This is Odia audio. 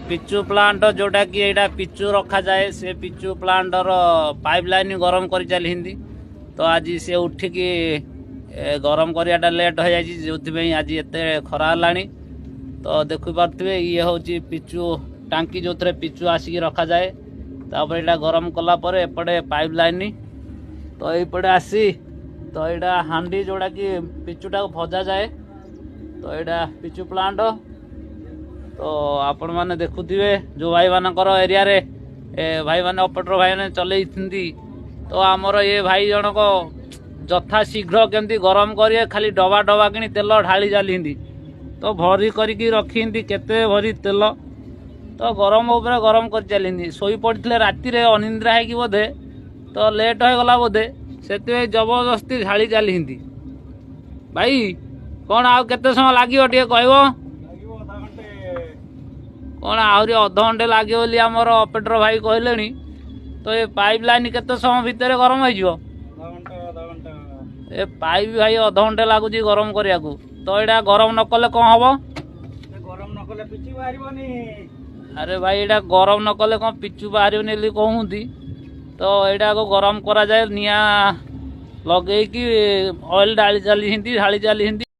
ପିଚୁ ପ୍ଲାଣ୍ଟ, ଯୋଉଟାକି ଏଇଟା ପିଚୁ ରଖାଯାଏ, ସେ ପିଚୁ ପ୍ଲାଣ୍ଟର ପାଇପ୍ ଲାଇନ୍ ଗରମ କରି ଚାଲିଛନ୍ତି। ତ ଆଜି ସେ ଉଠିକି ଗରମ କରିବାଟା ଲେଟ୍ ହୋଇଯାଇଛି, ଯେଉଁଥିପାଇଁ ଆଜି ଏତେ ଖରା ହେଲାଣି। ତ ଦେଖିପାରୁଥିବେ, ଇଏ ହେଉଛି ପିଚୁ ଟାଙ୍କି, ଯେଉଁଥିରେ ପିଚୁ ଆସିକି ରଖାଯାଏ। ତାପରେ ଏଇଟା ଗରମ କଲା ପରେ ଏପଟେ ପାଇପ୍ ଲାଇନ୍ ତ ଏଇପଟେ ଆସି, ତ ଏଇଟା ହାଣ୍ଡି, ଯୋଉଟାକି ପିଚୁଟାକୁ ଭଜାଯାଏ। ତ ଏଇଟା ପିଚୁ ପ୍ଲାଣ୍ଟ। ତ ଆପଣମାନେ ଦେଖୁଥିବେ, ଯେଉଁ ଭାଇମାନଙ୍କର ଏରିଆରେ ଏ ଭାଇମାନେ, ଅପରେଟର ଭାଇମାନେ ଚଲେଇଛନ୍ତି। ତ ଆମର ଏ ଭାଇ ଜଣକ ଯଥା ଶୀଘ୍ର କେମିତି ଗରମ କରିବେ, ଖାଲି ଡବା ଡବା କିଣି ତେଲ ଢାଳି ଚାଲିଛନ୍ତି। ତ ଭରି କରିକି ରଖିଛନ୍ତି କେତେ ଭରି ତେଲ। ତ ଗରମ ଉପରେ ଗରମ କରି ଚାଲିଛନ୍ତି। ଶୋଇ ପଡ଼ିଥିଲେ ରାତିରେ ଅନିନ୍ଦ୍ରା ହେଇକି ବୋଧେ, ତ ଲେଟ୍ ହେଇଗଲା ବୋଧେ, ସେଥିପାଇଁ ଜବରଦସ୍ତି ଢାଳି ଚାଲିଛନ୍ତି। ଭାଇ, କ'ଣ ଆଉ କେତେ ସମୟ ଲାଗିବ ଟିକେ କହିବ? ଲାଗିବ ଅଧା ଘଣ୍ଟେ। କ'ଣ ଆହୁରି ଅଧଘଣ୍ଟେ ଲାଗିବ ବୋଲି ଆମର ଅପରେଟର ଭାଇ କହିଲେଣି। ତ ଏ ପାଇପ୍ ଲାଇନ୍ କେତେ ସମୟ ଭିତରେ ଗରମ ହେଇଯିବ? ଅଧା ଘଣ୍ଟା, ଅଧା ଘଣ୍ଟା। ଏ ପାଇପ୍ ଭାଇ ଅଧଘଣ୍ଟେ ଲାଗୁଛି ଗରମ କରିବାକୁ। ତ ଏଇଟା ଗରମ ନ କଲେ କ'ଣ ହବ? ଏ ଗରମ ନ କଲେ ପିଚୁ ବାହାରିବନି। ଆରେ ଭାଇ, ଏଇଟା ଗରମ ନ କଲେ କ'ଣ ପିଚୁ ବାହାରିବନି ବୋଲି କହୁଛନ୍ତି। ତ ଏଇଟାକୁ ଗରମ କରାଯାଏ ନିଆଁ ଲଗେଇକି, ଅଏଲ୍ ଢାଳି ଚାଲିଛନ୍ତି, ଢାଳି ଚାଲିଛନ୍ତି।